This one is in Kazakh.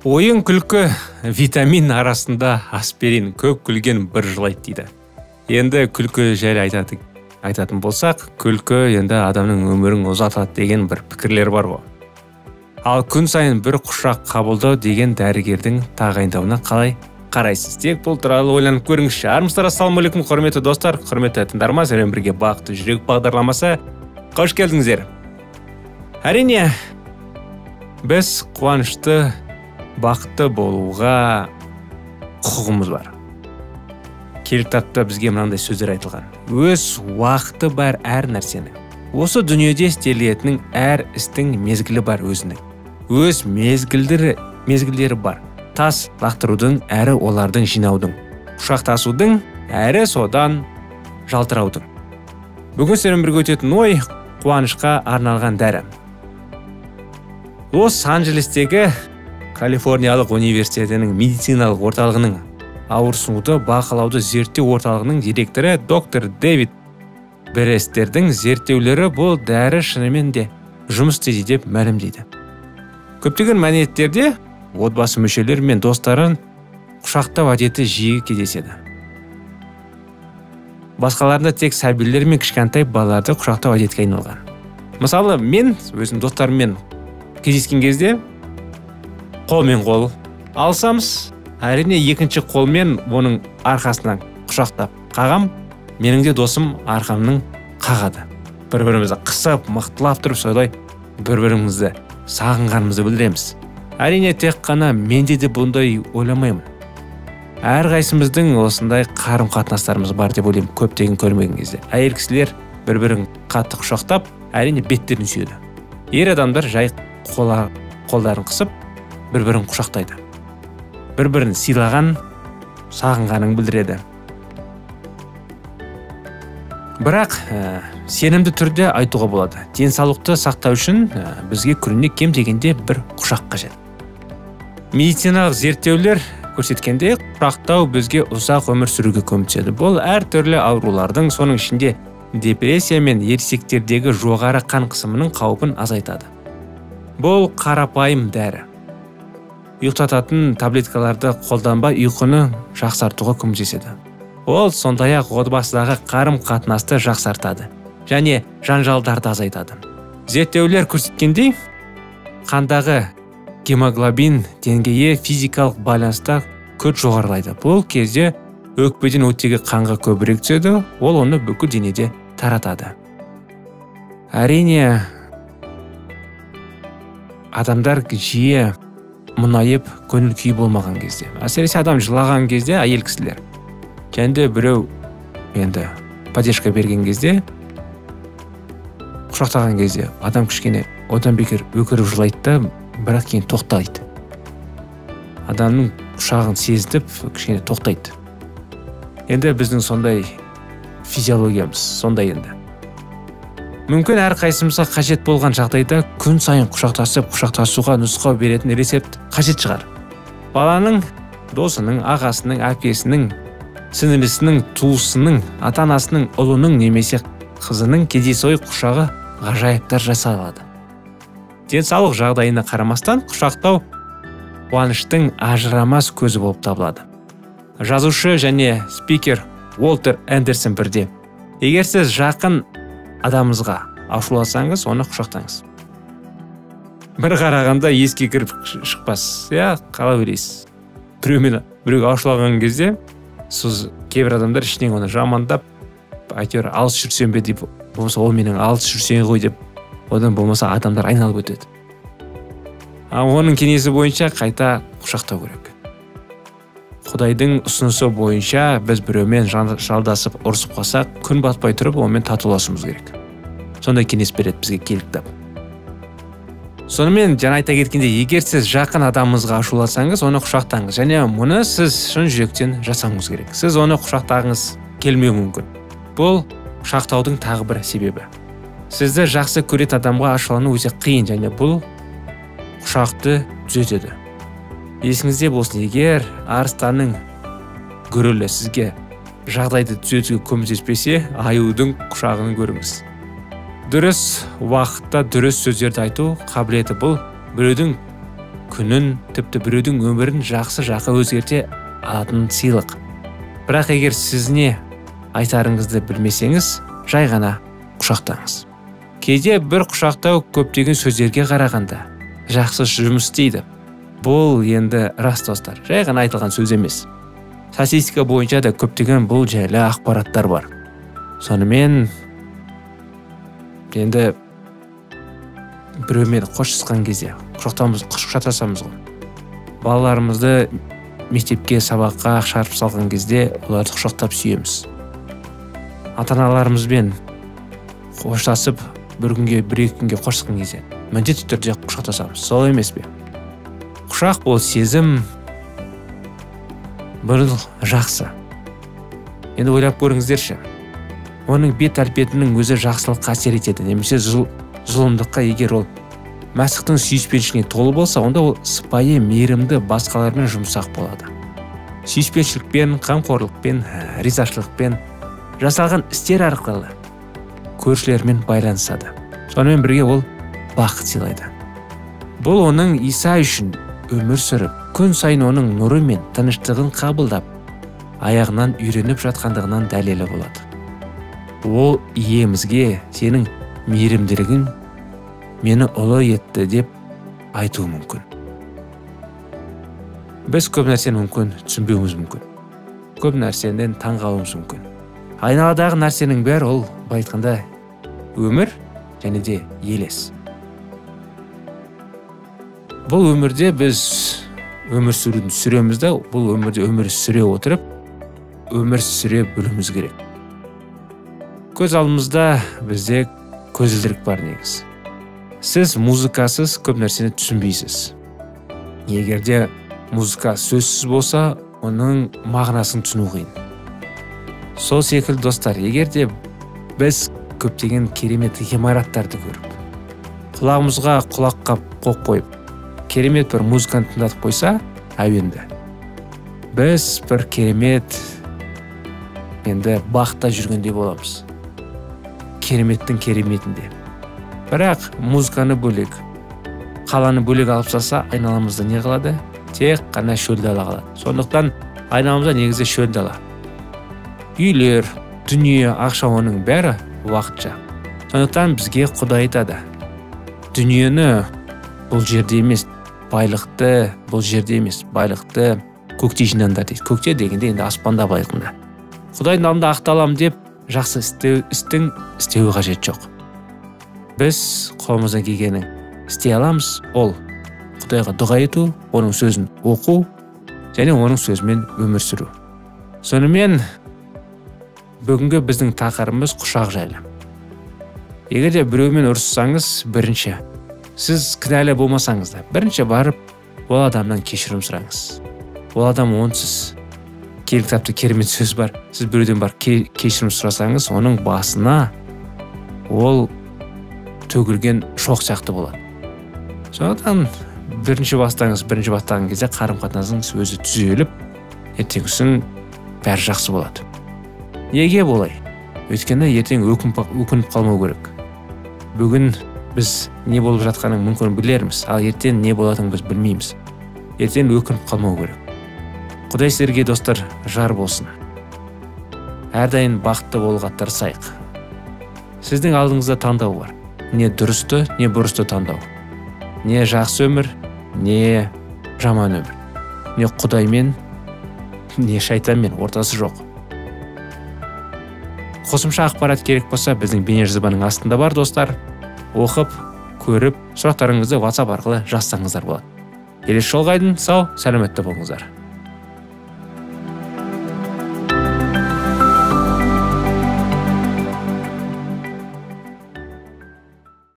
Ойын күлкі витамин арасында аспирин, көп күлген бір жылайды дейді. Енді күлкі жайлы айтатын болсақ, күлкі енді адамның өмірін ұзартады деген бір пікірлер бар ғой. Ал күн сайын бір құшақ қабылдау деген дәрігердің тағайындауына қалай қарайсыз? Тек бұл туралы ойланып көріңізші. Армысыздар, ассалаумағалейкум, құрметті достар, құрметті тыңдарман, сіздермен бірге Бақытты жүрек бағдарламасы. Қош келдіңіздер. Әрине, біз қуанышты, бақытты болуға құқығымыз бар. Киелі кітапта бізге мынандай сөздер айтылған. Өз уақыты бар әр нәрсенің. Осы дүниеде істелетінің әр істің мезгілі бар өзінің. Өз мезгілдері бар. Тас лақтырудың әрі олардың жинаудың. Құшақтасудың әрі содан жалтыраудың. Бүгін сіздермен бірге өтетін ой қуанышқа арналған дәрі. Лос-Анджелестегі Калифорниялық университетінің медициналық орталығының ауырсынуды бақылауды зерттеу орталығының директоры доктор Дэвид Берестердің зерттеулері бұл дәрі шынымен де жұмыс істейді деп мәлімдейді. Көптеген мәдениеттерде отбасы мүшелері мен достарын құшақтау әдеті жиі кездеседі. Басқаларында тек сәбилер мен кішкентай балаларды құшақтау әдетке айналған. Мысалы, мен өзім достарыммен кездескен кезде қолмен қол алсамыз, әрине екінші қолмен оның арқасынан құшақтап қағам, менің де досым арқамның қағады. Бір-бірімізді қысып, мықтылап тұрып солай бір-бірімізді сағынғанымызды білдіреміз. Әрине, тек қана менде де бұндай ойламаймын. Әрқайсымыздың осындай қарым-қатынастарымыз бар деп ойлаймын көптеген көрмеген кезде. Әйел кісілер бір-бірін қатты құшақтап, әрине беттерін сүйеді. Ер адамдар жай қолдарын қысып, бір-бірін құшақтайды. Бір-бірін сыйлаған, сағынғанын білдіреді. Бірақ сенімді түрде айтуға болады. Денсаулықты сақтау үшін бізге күніне кем дегенде бір құшақ қажет. Медициналық зерттеулер көрсеткенде, құшақтау бізге ұзақ өмір сүруге көмектеседі. Бұл әртүрлі аурулардың, соның ішінде депрессия мен ересектердегі жоғары қан қысымының қаупін азайтады. Бұл қарапайым дәрі. Ұйықтататын таблеткаларды қолданбай ұйқыны жақсартуға көмектеседі. Ол сондай-ақ отбасыдағы қарым-қатынасты жақсартады және жанжалдарды азайтады. Зерттеулер көрсеткендей, қандағы гемоглобин деңгейі физикалық байланыста күрт жоғарылайды. Бұл кезде өкпеден оттегі қанға көбірек түседі, ол оны бүкіл денеде таратады. Әрине, адамдар жиі мұнайып, көңіл күйі болмаған кезде, әсіресе адам жылаған кезде, әйел кісілер, және де біреу енді поддержка берген кезде, құшақтаған кезде адам кішкене одан бекер өкіріп жылайды да, бірақ кейін тоқтайды. Адамның құшағын сезініп, кішкене тоқтайды. Енді біздің сондай физиологиямыз, сондай енді. Мүмкін әрқайсымызға қажет болған жағдайда күн сайын құшақтасып, құшақтасуға нұсқау беретін рецепт қажет шығар. Баланың, досының, ағасының, әкесінің, сіңілісінің, туысының, ата-анасының, ұлының немесе қызының кездейсой құшағы ғажайыптар жасай алады. Денсаулық жағдайына қарамастан құшақтау қуаныштың ажырамас көзі болып табылады. Жазушы және спикер Уолтер Андерсон бірде: егер сіз жақын адамыңызға ашулансаңыз, оны құшақтаңыз. Бір қарағанда еске кіріп шықпас. Иә, қалай ойлайсыз? Біреумен біреуге ашуланған кезде сіз кейбір адамдар ішінен оны жамандап, әйтеуір алыс жүрсем бе деп, болмаса ол менің алыс жүрсең ғой деп, одан болмаса адамдар айналып өтеді. А оның кеңесі бойынша қайта құшақтау керек. Құдайдың ұсынысы бойынша біз біреумен жалдасып ұрысып қалсақ, күн батпай тұрып онымен татуласуымыз керек. Сондай кеңес береді бізге киелі кітап. Сонымен жаңа айта кеткендей, егер сіз жақын адамыңызға ашулансаңыз, оны құшақтаңыз. Және мұны сіз шын жүректен жасауыңыз керек. Сіз оны құшақтағыңыз келмеуі мүмкін. Бұл құшақтаудың тағы бір себебі. Сізді жақсы көретін адамға ашулану өте қиын, және бұл құшақты түзетеді. Есіңізде болсын, егер арыстанның гүрілі сізге жағдайды түзетуге көмектеспесе, аюдың құшағын көріңіз. Дұрыс уақытта дұрыс сөздерді айту қабілеті бұл біреудің күнін, тіпті біреудің өмірін жақсы жаққа өзгерте алатын сыйлық. Бірақ егер сіз не айтарыңызды білмесеңіз, жай ғана құшақтаңыз. Кейде бір құшақтау көптеген сөздерге қарағанда жақсы жұмыс істейді. Бұл енді рас, достар, жай ғана айтылған сөз емес. Статистика бойынша да көптеген бұл жайлы ақпараттар бар. Сонымен енді біреумен қоштасқан кезде құшақтасамыз ғой. Балаларымызды мектепке, сабаққа шығарып салған кезде оларды құшақтап сүйеміз. Ата-аналарымызбен қоштасып, бір күнге, бір-екі күнге қоштасқан кезде міндетті түрде құшақтасамыз. Сол емес пе? Құшақ бұл сезім, бұл жақсы. Енді ойлап көріңіздерші. Оның бет әлпетінің өзі жақсылыққа әсер етеді, немесе зұлымдыққа. Егер ол Мәсіхтің сүйіспеншілігіне толы болса, онда ол сыпайы, мейірімді, басқалармен жұмсақ болады. Сүйіспеншілікпен, қамқорлықпен, ризашылықпен жасалған істер арқылы көршілермен байланысады. Сонымен бірге ол бақыт сыйлайды. Бұл оның Иса үшін өмір сүріп, күн сайын оның нұры мен тыныштығын қабылдап, аяғынан үйреніп жатқандығынан дәлелі болады. Ол иемізге сенің мейірімділігің мені ұлы етті деп айтуы мүмкін. Біз көп нәрсені мүмкін түсінбеуіміз мүмкін. Көп нәрседен таң қалуымыз мүмкін. Айналадағы нәрсенің бәрі ол, былай айтқанда, өмір және де елес. Бұл өмірде біз өмір сүруді сүреміз де, бұл өмірде өмір сүре отырып, өмір сүре білуіміз керек. Көз алдымызда бізде көзілдірік бар негізі. Сіз музыкасыз көп нәрсені түсінбейсіз. Егер де музыка сөзсіз болса, оның мағынасын түсіну қиын. Сол секілді, достар, егер де біз көптеген керемет ғимараттарды көріп, құлағымызға құлаққа қоқ қойып, керемет бір музыканы тыңдатып қойса, әуенді, біз бір керемет енді бақытта жүргендей боламыз. Кереметтің кереметінде. Бірақ музыканы бөлек, қаланы бөлек алып салса, айналамызда не қалады? Тек қана шөл дала қалады. Сондықтан айналамызда негізі шөл дала. Үйлер, дүние, ақша, оның бәрі уақытша. Сондықтан бізге Құдай айтады. Дүниені бұл жерде емес, байлықты бұл жерде емес, байлықты көкте жинаңдар дейді. Көкте дегенде енді аспанда, былай айтқанда. Құдайдың алдында ақталам деп жақсы істің істеуі қажет жоқ. Біз қолымыздан келгенін істей аламыз. Ол Құдайға дұға ету, оның сөзін оқу және оның сөзімен өмір сүру. Сонымен бүгінгі біздің тақырыбымыз құшақ жайлы. Егер де біреумен ұрыссаңыз, бірінші сіз кінәлі болмасаңыз да, бірінші барып ол адамнан кешірім сұраңыз. Ол адам онсыз. Киелі кітапта керемет сөз бар. Сіз біреуден барып кешірім сұрасаңыз, оның басына ол төгілген шоқ сияқты болады. Сондықтан бірінші бастаңыз, бірінші бастаған кезде қарым-қатынасыңыз өзі түзеліп, ертеңгісін бәрі жақсы болады. Неге болай? Өйткені ертең өкініп қалмау керек. Бүгін біз не болып жатқанын мүмкін білерміз, ал ертең не болатынын біз білмейміз. Ертең өкініп қалмау керек. Құдай сіздерге, достар, жар болсын. Әрдайым бақытты болуға тырысайық. Сіздің алдыңызда таңдау бар. Не дұрысты, не бұрысты таңдау. Не жақсы өмір, не жаман өмір. Не Құдаймен, не шайтанмен, ортасы жоқ. Қосымша ақпарат керек болса, біздің бейнежазбаның астында бар, достар. Оқып, көріп, сұрақтарыңызды WhatsApp арқылы жазсаңыздар болады. Келесі жолға дейін сау, сәлеметті болыңыздар.